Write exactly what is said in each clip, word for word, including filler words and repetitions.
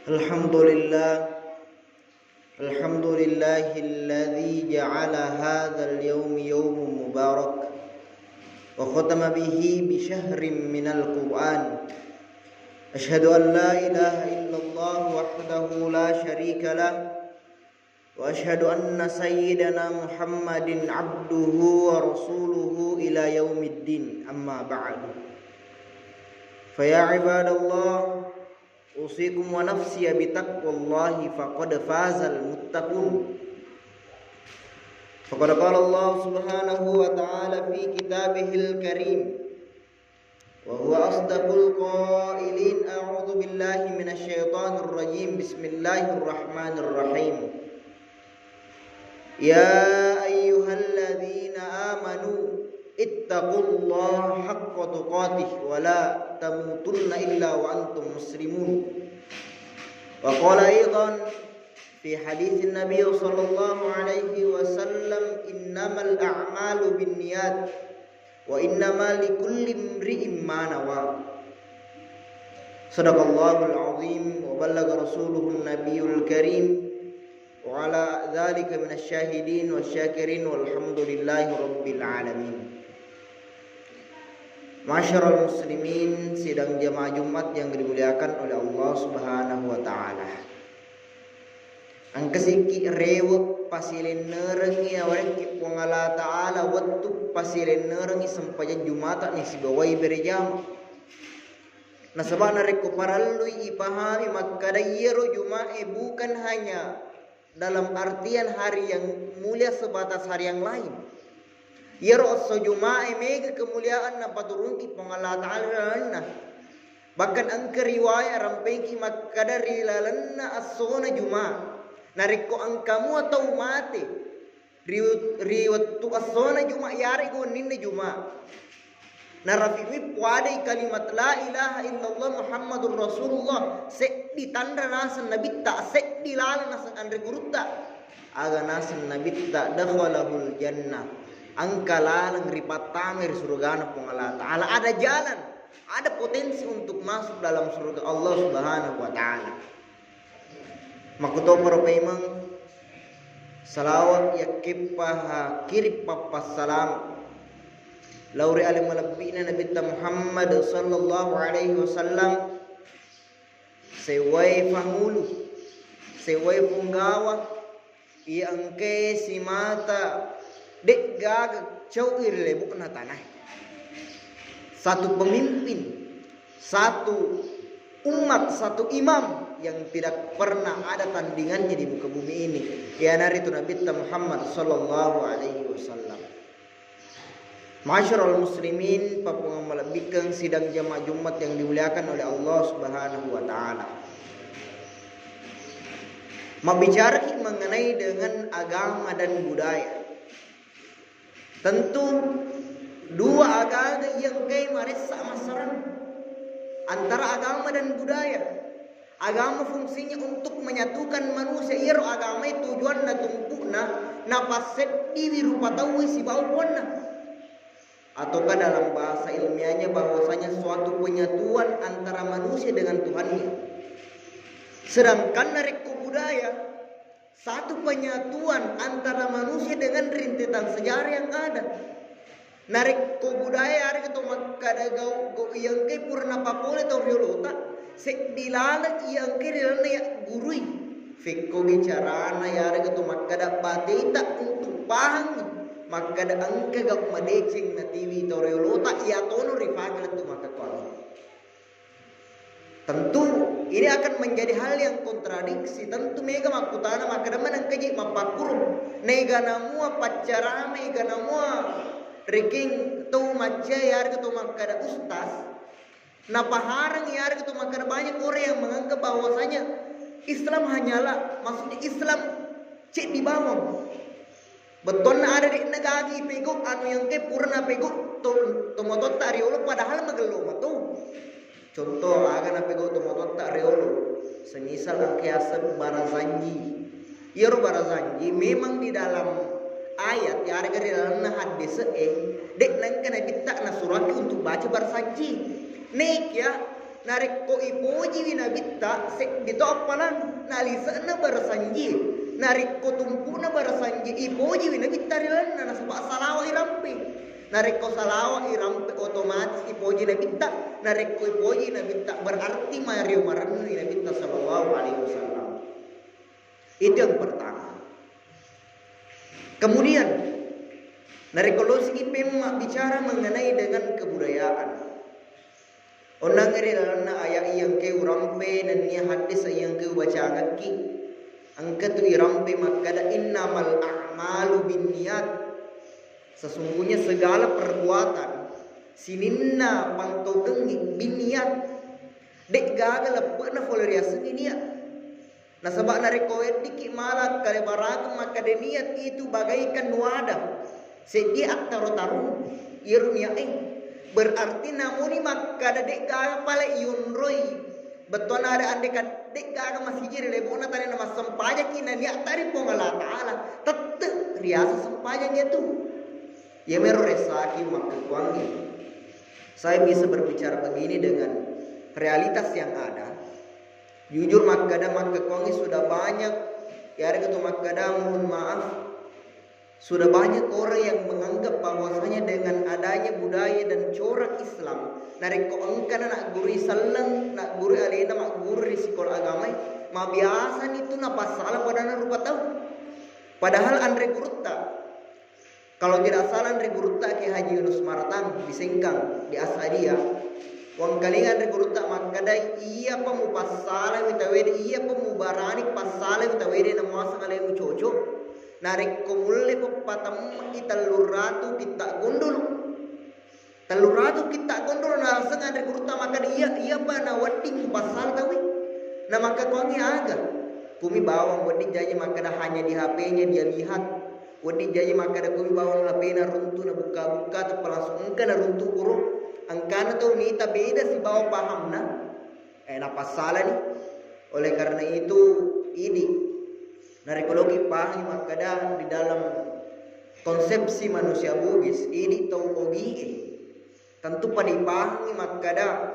الحمد لله. الحمد لله الذي جعل هذا اليوم يوم مبارك وختم به بشهر من القرآن. أشهد أن لا إله إلا الله وحده لا شريك له، وأشهد أن سيدنا محمد عبده ورسوله إلى يوم الدين. أما بعد، فيا عباد الله، أوصيكم ونفسي بتقوى الله، فقد فاز المتقون. فقد قال الله سبحانه وتعالى في كتابه الكريم، وهو أصدق القائلين: أعوذ بالله من الشيطان الرجيم. بسم الله الرحمن الرحيم. يا أيها الذين آمنوا اتقوا الله حق تقاته ولا تموتن إلا وأنتم مسلمون. وقال أيضا في حديث النبي صلى الله عليه وسلم: إنما الأعمال بالنيات، وإنما لكل امرئ ما نوى. صدق الله العظيم وبلغ رسوله النبي الكريم وعلى ذلك من الشاهدين والشاكرين والحمد لله رب العالمين. Ma'asyiral muslimin, sidang jamaah Jumat yang dimuliakan oleh Allah Subhanahu wa Ta'ala. Engka sikki rewe' pasilennerengngi nawerekki Puang Allah Ta'ala wettu pasilennerengngi sempajang Jumata nasibawai berejama. Nasaba narekko parellui ipahami makkada iyaro Juma'e bukan hanya dalam artian hari yang mulia sebatas hari yang lain. Iyaro esso Juma'e mega kemuliaan napaturungki Puang Allah Ta'ala ri lalenna. Bahkan engka riwaya rampengki makkada ri lalenna essona Juma'. Narekko engka mua tau mate ri, ri wettu essona Juma', yarega wenninna Juma', narafi'mi puadai kalimat la ilaha illallah Muhammadur Rasulullah, seddi tanra naseng nabitta, seddi laleng naseng anre gurutta, aga naseng nabitta, dakhalahul jannah, engka laleng ripattamai ri surgana Puang Allah Ta'ala. Ada jalan, ada potensi untuk masuk dalam surga Allah Subhanahu wa Ta'ala. Makkutoparo paimeng, salawat yakkeppaha kiring pappassalama lao ri ale malebbi'na Nabitta Muhammad sallallahu alaihi wasallam, sewwae pangulu, sewwae punggawa, iya engkae simata de'gaga cau'i ri lebo'na tanae. Satu pemimpin, satu umat, satu imam yang tidak pernah ada tandingannya di muka bumi ini, iyanaritu Nabitta Muhammad sallallahu alaihi wasallam. Ma'asyiral muslimin, pappuang malebbikkeng sidang jamaah Jumat yang dimuliakan oleh Allah Subhanahu wa Ta'ala. Mabbicaraki mengenai dengan agama dan budaya. Tentu dua agaga iya engkae maressa massarang antara agama dan budaya. Agama fungsinya untuk menyatukan manusia. Iyaro agamae tujuanna, tumpu'na, napasseddiwi rupa tauwe sibawa puanna. Ataukah dalam bahasa ilmiahnya bahwasanya suatu penyatuan antara manusia dengan Tuhannya. Sedangkan narekko budaya, satu penyatuan antara manusia dengan rentetan sejarah yang ada. Narekko budaya, arega to makkada gau, gau iya engkae pura napapole tau riolota, seddi laleng iya engkae ri lalenna yaggurui. Fekkogi carana, yarega to makkada bateta untuk pahangngi makkada engka gau madeceng natiwi tau riolota, iya tono rifake lettu makkekkuangnge. Tentu ini akan menjadi hal yang kontradiksi. Tentu mega makkutana makkeda maneng kaji mappakkuro. Naega namua paccarama, ega namua rekeng tau macca, yarega tau makkeda ustaz. Napahareng yarega tau makkeda, banyak orang yang menganggap bahwasanya Islam hanyalah, maksudnya Islam ceddi bawang. Bettuanna ada de'na gagi pegau anu yang ke purana pegau to, tomatoatta riolo padahal magello mato. Contoh, aga na pegau tomatoatta riolo. Semisal engka yaseng Barazanji. Iyaro Barazanji memang di dalam ayat, yarega ri lalenna haddese e, de' nengka nabitta nasuraki untuk baca Barazanji. Nek ya, Narekko ipojiwi nabitta, seddi to appalang, nalise'na barasanji. Narekko tumpu'na barasanji, ipojiwi nabitta ri lalenna, nasaba salawa irampe. Narekko salawa irampe, otomatis ipoji nabitta. Narekko ipoji nabitta, berarti mario marennui nabitta sallallahu alaihi wasallam. Itu yang pertama. Kemudian, narekko losiki pemma bicara mengenai dengan kebudayaan. Onnang ri lalenna ayat iya engkae urampe nennia hadis iya engkae ubacangekki, engka tu irampe makkada, "Innamal a'malu binniyat." Sesungguhnya segala perbuatan sininna pangkaukengngi binniyat, de'gaga leppe'na fole riasengngi niat. Nasaba narekko weddikki mala kalebarageng makkada niat itu bagaikan wadah, seddi attaro-tarung iyaro niat e. Berarti namuni makkada de'gaga pale iyonroi, bettuanna ada andai kan de'gaga masiji ri lebo'na tanena massempajangki na niatta ri Puang Allah Ta'ala, tette riaseng sempajang iyatu. Iyamero resaki makkekkuangnge. Saya bisa berbicara begini dengan realitas yang ada. Jujur makkada, makkekkuangnge sudah banyak, iyaré'ga to makkada, mohon maaf, sudah banyak orang yang menganggap bahwasanya dengan adanya budaya dan corak Islam, narekko engkana naggurui selleng, naggurui alena magguru ri sikola agamae, mabiasani tu napassala padanna rupa tau. Padahal anre gurutta, kalau tidak salah, anre gurutta Kiai Haji Yunus Martang di Sengkang, di Asadiyah. Wangkalinga anre gurutta makkada, iyapa mupassalawi tawede, iyapa mubarani passalawi tawede namuaseng alemu cocok. Narekko mulle peppatemme'i telluratu kitta gondolo. Telluratu kitta gondolo naseng anre gurutta makkada, iya, iyapa nawedding mupassala tauwe. Namakkekkuangngi aga? Kumi bawang wedding jaji makkada hanya di H P-nya dia lihat. Wedding jaji makkada kumi bawang H P-na runtu, nabukka-bukka, tappa langsung engka naruntu kuro. Engkana tau nita beda sibawa pahamna, eh, napassalani. Oleh karena itu, idi narekko loki pahangi makkada di dalam konsepsi manusia Bugis, idi tau Ogie, tentu pada ipahangi makkada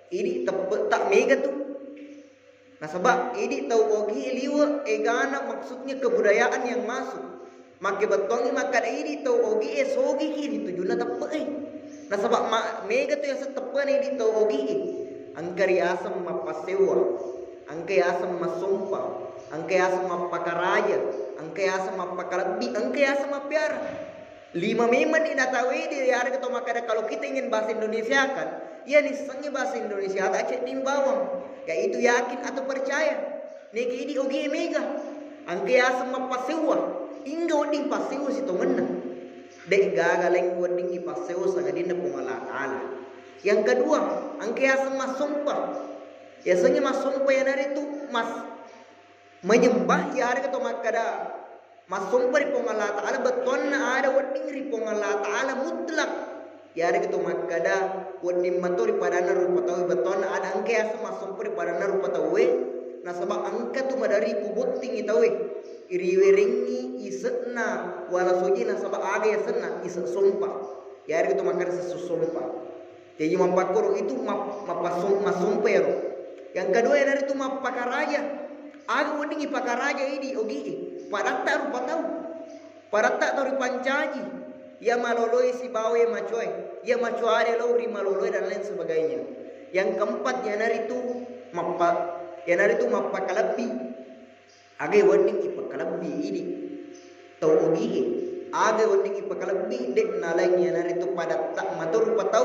idi teppe tak mega tu. Nasaba idi tau Ogie liwe egana, maksudnya kebudayaan yang masuk. Makkebettuangngi makkada idi tau Ogie sogiki ri tujunna teppe'e. Nasaba ma-, mega tu yaseng teppe'na idi tau Ogie. Engka riaseng mappasewwa, engka yaseng massompa, engka yaseng mappakaraja, engka yaseng mappakalebbi, engka yaseng mappiara. Lima memang ni natawede, iyaré'ga to makkada, kalau kita ingin bahasa Indonesia kan, iya nissengngi bahasa Indonesia ta cedding bawang, yaitu yakin atau percaya. Neke idi Ogie mega, engka yaseng mappasewwa, ingga wedding passewwa sitongenna. De'gaga laing wedding ipassewwa sangadinna Puang Allah Ta'ala. Yang kedua, engka yaseng massompa. Yasengnge massompa iyanaritu mas-, menyembah, iyaré'ga to makkada massompa ri Puang Allah Ta'ala, bettuanna ada wedding ri Puang Allah Ta'ala mutlak. Iyaré'ga to makkada wedding mato ri padanna rupa tauwe, bettuanna ada engka yaseng massompa ri padanna rupa tauwe, nasaba engka tu maderri ku bottingngi tauwe. Riwerengngi ise'na wala soji, nasaba aga yasenna ise' sompa. Iyaré'ga to makkada sesso sompa. Jaji mappakkoro itu map-, mappassong-, massompa iyaro. Yang kedua iyanaritu mappakaraja. Aga wedding ipakaraja idi Ogie? Padatta rupa tau. Padatta tau ripancaji. Iya maloloe sibawa iya macoae. Iya macoa de lao ri maloloe dan lain sebagainya. Yang keempat iyanaritu mappa-, iyanaritu mappakalebbi. Aga wedding ipakalebbi idi tau Ogie? Aga wedding ipakalebbi? De'na laing iyanaritu padatta mato rupa tau,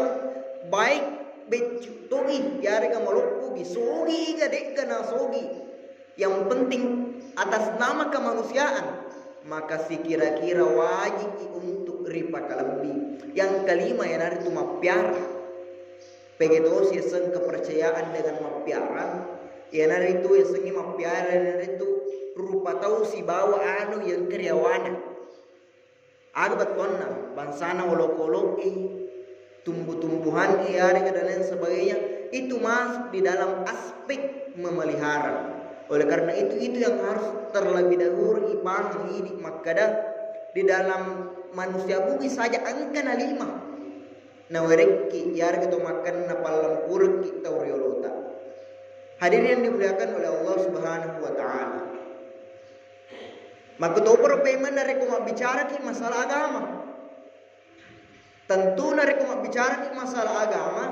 baik beccu togi, iyaré'ga maloppogi, sogi iga de'ga nasogi. Yang penting atas nama kemanusiaan, maka sikira-kira wajib i untuk ripakalebbi. Yang kelima iyanaritu mappiara. Pega tosi yaseng kepercayaan dengan mappiara, iyanaritu yasengnge mappiara iyanaritu rupa tau sibawa anu iya engka ri yawana. Aga bettuanna, bangsana olokolo'e, tumbuh-tumbuhan, iyaré'ga dan lain sebagainya, itu masuk di dalam aspek memelihara. Oleh karena itu, itu yang harus terlebih dahulu ipahami idi makkada, di dalam manusia Bugis saja engka na lima. Nawerekki, iyaré'ga to makkenna pallempurekki tau riolota. Hadirin yang dimuliakan oleh Allah Subhanahu wa Ta'ala, makkutoparo pemeng narekko mabbicaraki masalah agama. Tentu narekko mabbicaraki masalah agama,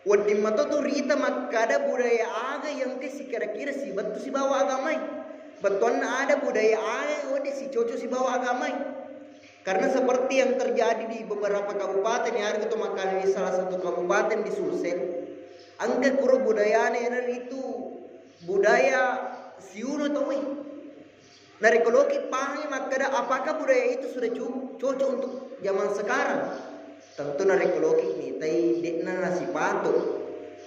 wedding mato tu rita makkada budaya aga yang ke sikira-kira sibettu sibawa agamai. Bettuanna ada budaya aga yang wedding sicoco sibawa agamai. Karena seperti yang terjadi di beberapa kabupaten, ya, ada tu makkada di salah satu kabupaten di Sulsel, engka kuro budayana itu budaya siuno tauwe. Narekko loki pahangi makkada, apakah budaya itu sudah cu-, cocok untuk zaman sekarang? Tentu narekko loki mitai, de'na nasipato.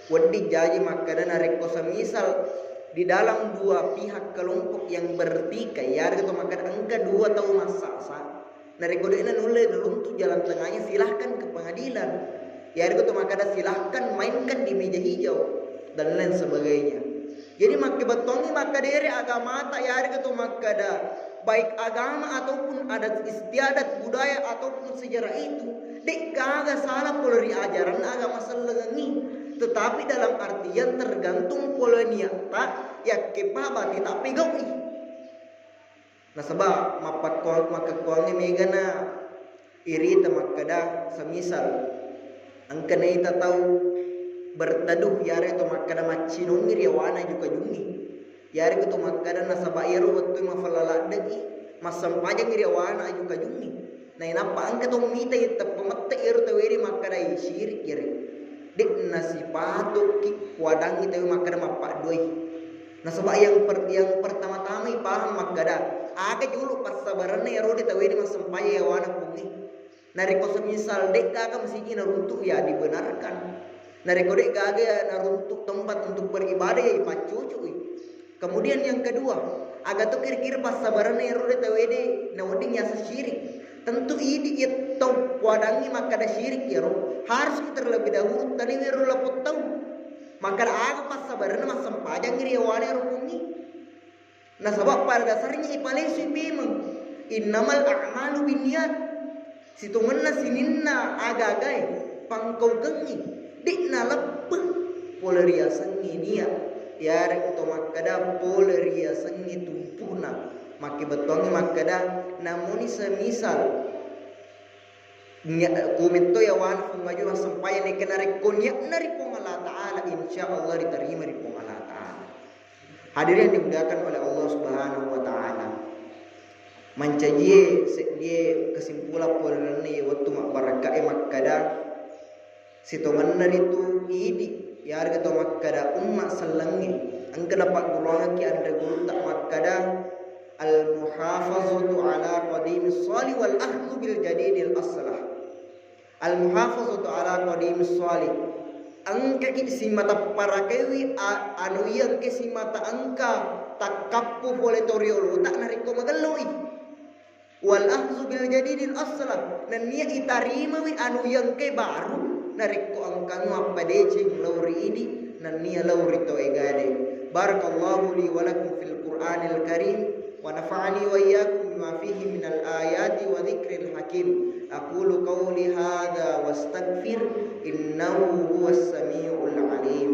Wedding jaji makkada narekko semisal di dalam dua pihak kelompok yang bertikai, ya, ada tu makkada engka dua tau massasa. Narekko de'na nulle naruntu jalan tengahnya, silahkan ke pengadilan. Yarega tu makkada, silahkan mainkan di meja hijau dan lain sebagainya. Jadi makkebettuangngi makkada ere agamata, yarega tu makkada baik agama ataupun adat istiadat, budaya ataupun sejarah itu, de'gaga salah pole ri ajaran agama sellengengngi. Tetapi dalam artian tergantung pole niatta, yakkepa bati tappegau'i. Nasaba mappakkuang-, makkekkuangnge megana irita makkada, semisal engka naita tau berteduh, yarega to makkada maccinongngi ri yawana aju-kajungnge. Yarega to makkada nasaba iyaro wettu mafella ladde'i, massempajangngi ri yawana aju-kajungnge. Nainappa engka to mitai teppa mette iyaro tauwe de makkada, "Ih, syirik iyaro." De' nasipatoki kuadangngi tauwe makkada mappadduai. Nasaba yang per-, yang pertama-tama ipahang makkada, aga jolo passabarenna iyaro de tauwe de massempajang yawana Puangnge. Narekko semisal de'gaga masigi naruntuk, ya dibenarkan. Narekko de'gaga naruntuk tempat untuk beribadah, ya ipaccucui. Kemudian yang kedua, aga to kira-kira passabarenna iyaro de tauwe de nawedding yaseng syirik? Tentu idi iya tau kuadangngi makkada syirik iyaro, harus terlebih dahulu taliwi ro lapong tau. Makkada aga passabarenna massempajangngi ri yawana ero Puangnge? Nasaba pada dasarnya ipalesui pemeng. Innamal a'malu binniyat. Sitongenna sininna aga-agae pangkaukengngi, de' naleppe pole riasengnge niat, yarega to makkada pole riasengnge tumpu'na. Makkebettuangnge makkada, namuni semisal nia-, kumetto yawana Puang aju massempajang, narekko niatna ri Puang Allah Ta'ala, insya Allah ritarima ri Puang Allah Ta'ala. Hadirin yang dimuliakan oleh Allah Subhanahu wa Ta'ala. Mancajie seddie kesimpulan pole lalenna iye wettu mabbarakkae makkada, sitongenna ritu idi, yarega to makkada umma sellengnge, engka napagguruangekki anre gurutta makkada, "Al-muhafazatu ala qadimis salih wal akhdhu bil jadidil aslah." Al-muhafazatu ala qadimis salih. Engkaki simata parakaiwi a-, anu iya engka simata engka takkappu pole to riolota narekko magelloi. Wal akhdzu bil jadidil aslah, nennia itarimawi anu iya engka baru narekko engkanu appadeceng lao ri idi nennia lao ri to egade. Barakallahu li wa lakum fil Qur'anil Karim. ونفعني وإياكم بما فيه من الآيات وذكر الحكيم. أقول قولي هذا وأستغفر إنه هو السميع العليم.